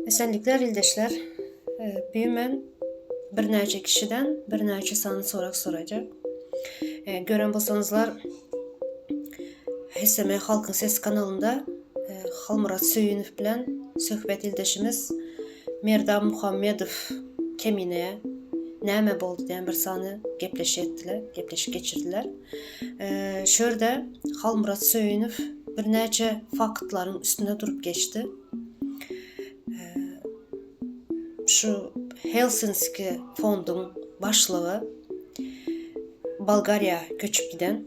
Esenlikler ildeşler. Bugün men birnäçe kişiden birnäçe sany sorag sorajak. Gören bolsaňyzlar HSM Halkyň Sesi kanalynda Halmyrat Söýünow bilen söhbet ildeşimiz Merdan Muhammedow Kemine näme boldy diýen bir sany gepleşik etdiler, gepleşik geçirdiler. Şu ýerde Halmyrat Söýünow birnäçe faktlaryň üstünde durup geçdi. Şu Helsinski fonduň başlygy Bolgariýa göçüp giden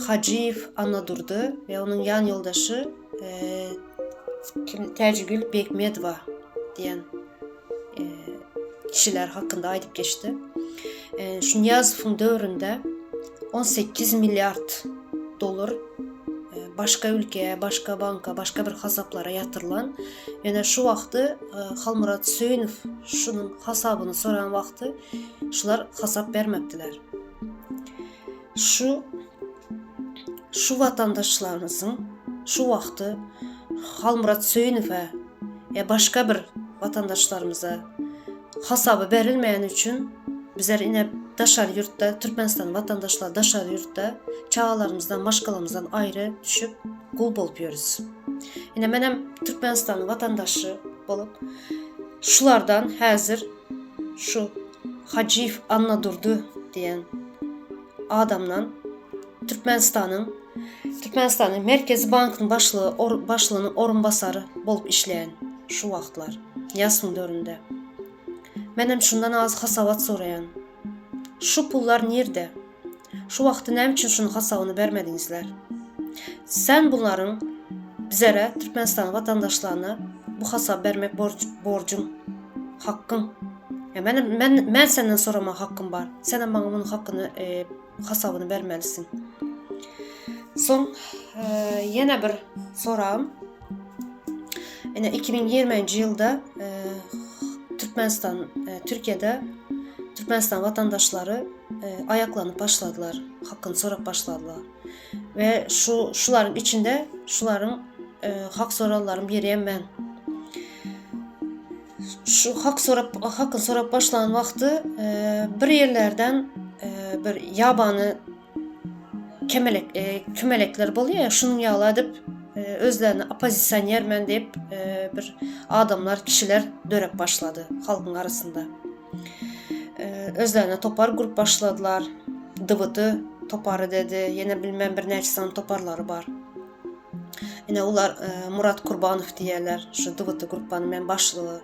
Hajyýew Annadurdy we onuň ýan ýoldaşy Täjigül Begmedowa diýen kişiler hakynda aýdyp geçdi. Şu Nyýazowyň döwründe 18 milliard dollar başga ülkeye, başga banka, başga bir hasaplara ýatyrylan. Ýöne şu wagty Halmyrat Söýünow şunuň hasabyny soran wagty şular hasap bermepdiler. Şu şu watandaşlarymyzyň şu wagty Halmyrat Söýünowa ýa başga bir watandaşlarymyza hasaby berilmeýäni üçin bizler ine daşary ýurtda Türkmenistan watandaşlary daşary ýurtda çagalarymyzdan maşgalamyzdan aýry düşüp gul bolup ýörüs. Ine menem Türkmenistanyň watandaşy bolup şulardan häzir şu Hajyýew Annadurdy diýen adamdan Türkmenistanyň Türkmenistanyň Merkezi bankynyň başlygy or, başlygynyň orunbasary bolup işleýän şu wagtlar Nyýazowyň döwründe. Menem şundan az hasabat soraýan. Şu pullar nirde? Şu wagty näme üçin şunuň hasabyny bermediňizler? Sen bularyň bizere Türkmenistanyň watandaşlaryna bu hasaby bermek borj, borjuň, hakkyň. Ya men men men senden sorama hakkym bar. Senem maňa munuň hakyny e, hasabyny bermelisiň. Soň e, ýene bir soragym. Ine 2020-nji ýylda e, Türkmenistan e, Türkiýede Türkmenistan watandaşlary e, aýaklanyp başladylar, hakyny sorap başladylar. We şu şularyň içinde şularyň e, hak soranlaryň biri hem men. Şu hak sorap hakyny sorap başlan wagty e, bir ýerlerden e, bir ýabany kemelek e, kümelekler bolýar ya şunuň ýaly edip e, özlerini oppozisioner men diýip e, bir adamlar kişiler dörep başlady halkyň arasynda. E, özlerine topar gurup başladylar. DVT topary dedi. Ýene bilmem bir näçe sany toparlary bar. Ine ular e, Murat Kurbanow diýerler. Şu DVT gruppanyň men başlygy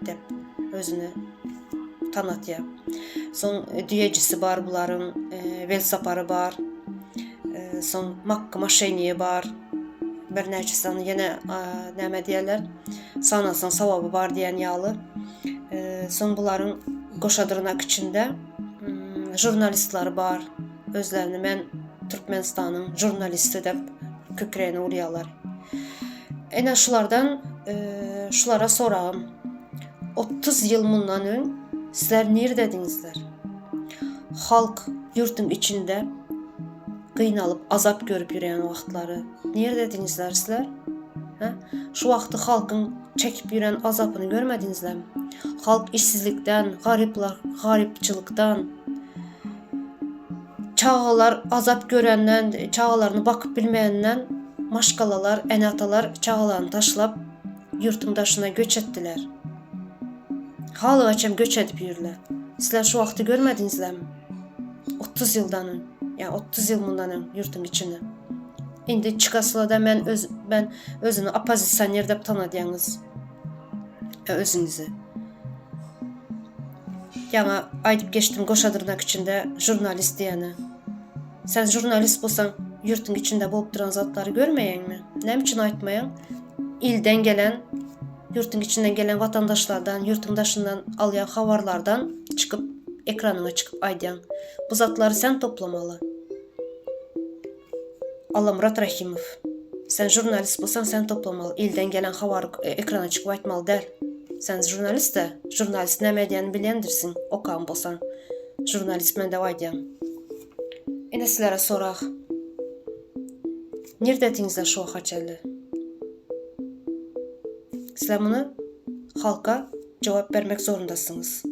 dep özüni tanatýar. Soň e, düýejisi bar bularyň, e, welsapary bar. E, soň makka maşeniýi bar. Birnäçe sany ýene näme diýerler? Sanasaň sowaby bar diýen ýaly. E, soň bularyň goşa dyrnak içinde mm, žurnalistleri bar. Özlerini men Türkmenistanyň žurnalisti dep kükregine urýarlar. Ene şulardan e, şulara soragym. 30 ýyl mundan öň sizler nirdediňizler? Halk ýurtuň içinde gynalyp azap görüp ýören wagtlary nirdediňizler sizler? Hä? Şu wagty halkyň çekip ýören azapyny görmediňizlermi? Halk işsizlikden, garyplar, garypçylykdan, Çagalar azap görenden, çagalaryny bakyp bilmäninden maşgalalar, ene-atalar çagalaryny taşlap, ýurtuň daşyna göç etdiler. Halygaçam göç edip ýörler. Sizler şu wagty görmediňizlermi? 30 ýyldan öň, ýa 30 ýyl mundan öň ýurtuň içinde. Indi çykasyla-da men öz ben özüni oppozisioner dep tanadýaňyz. Özüňizi. Ýaňy aýdyp geçdim goşa dyrnak içinde žurnalist diýeni. Sen žurnalist bolsaň ýurtuň içinde bolup duran zatlary görmeýäňmi? Näme üçin aýtmaýaň? Ilden gelen, ýurtuň içinden gelen watandaşlardan, ýurtuň daşyndan alýan habarlardan çykyp ekranyňa çykyp aýdýaň. Bu zatlary sen toplamaly. Allamyrat Rahimow. Sen žurnalist bolsaň sen toplamaly. Ilden gelen habary ekrana çykyp aýtmaly däl. Sen žurnalist-de, žurnalist näme edýänini bilýändirsiň, okan bolsaň. Žurnalist men dep aýdýaň. Ine sizlere sorag. Nirdediňizler şu waka çenli? Sizler muny halka jogap bermek zorundasyňyz.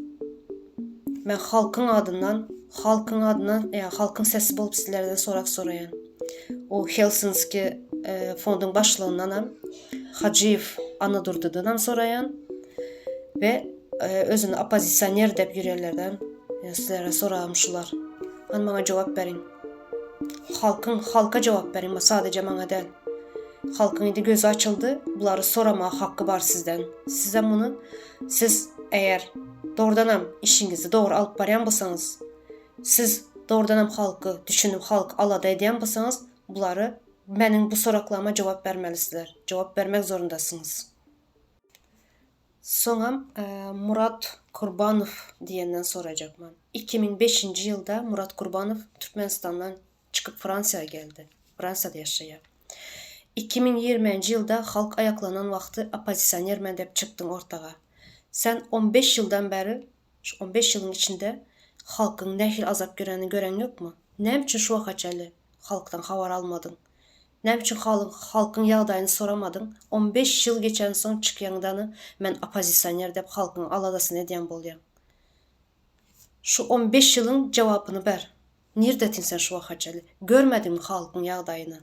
Men halkyň adyndan, halkyň adyndan, ýa halkyň sesi bolup sizlerden sorag soraýan. O Helsinski e, fonduň başlygyndanam Hajyýew Annadurdydanam soraýan we e, özüni oppozisioner dep ýörenlerden e, sizlere soragym şular. Hany maňa jogap beriň. Halkyň halka jogap beriň, sadece maňa däl. Halkyň indi gözi açyldy, bulary soramaga haky bar sizden. Sizem muny siz eger dogrudanam işiňizi dogry alyp barýan bolsaňyz, siz dogrudanam halky düşünip, halky alada edýän bolsaňyz, bulary meniň bu soraklaryma jogap bermelisizler. Jogap bermek zorundasyňyz. Soňam Murat Kurbanow diýenden sorajakman. 2005-nji ýylda Murat Kurbanow Türkmenistandan çykyp Fransiýa geldi. Fransiýada ýaşaýar. 2020-nji ýylda halk aýaklanan wagty oppozisioner men dep çykdyň ortaga. Sen on beş ýyldan bäri şu on beş ýylyň içinde halkyň nähili azap görenini göreň ýokmy? Näme üçin şu waka çenli halkdan habar almadyň? Näme üçin halkyň ýagdaýyny soramadyň? On beş ýyl geçensoň çykýaňdany men oppozisioner dep halkyň aladasyny edýän bolýaň. Şu on beş ýylyň jawapyny ber. Nirdetiň sen şu waka çenli? Görmediňmi halkyň ýagdaýyny?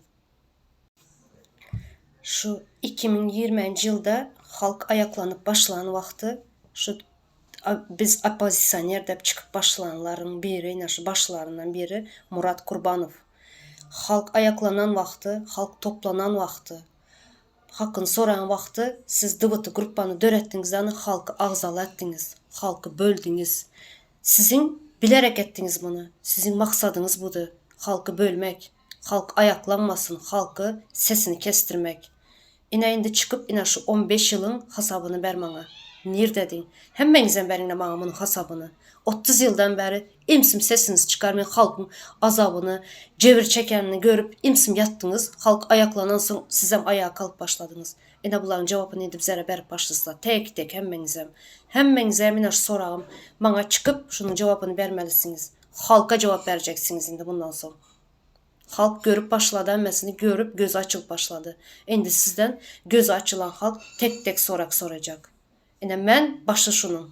Şu 2020-nji ýylda halk aýaklanyp başlan wagty şu biz oppozisioner dep çykyp başlanlaryň biri, ine şu başlaryndan biri Murat Kurbanow. Halk aýaklanan wagty, halk toplanan wagty, hakyny soran wagty siz DWT gruppany döretdiňiz ýagny halky agzala etdiňiz, halky böldüňiz. Siziň bilerek etdiňiz muny. Siziň maksadyňyz budy, halky bölmek, halk aýaklanmasyn, halky sesini kesdirmek. Ine indi çykyp ine şu on beş ýylyň hasabyny ber maňa. Nirdediň? Hemmeňizem beriňle maňa munuň hasabyny. 30 ýyldan bäri imsim sesiňizi çykarmaý halkyň azabyny, jebir çekenini görüp imsim ýatdyňyz, halk aýaklanansoň sizem aýaga galyp başladyňyz. Ine bularyň jawapyny indi bizlere berip başlasylar tek tek hemmeňizem. Hemmeňizem ine şu soragym maňa çykyp şunuň jawapyny bermelisiňiz. Halka jawap berjeksiňiz indi mundan soň. Halk görüp başlady hemmesini görüp gözi açylyp başlady. Indi sizden gözi açylan halk tek tek sorag sorajak. Ine men başy şunuň.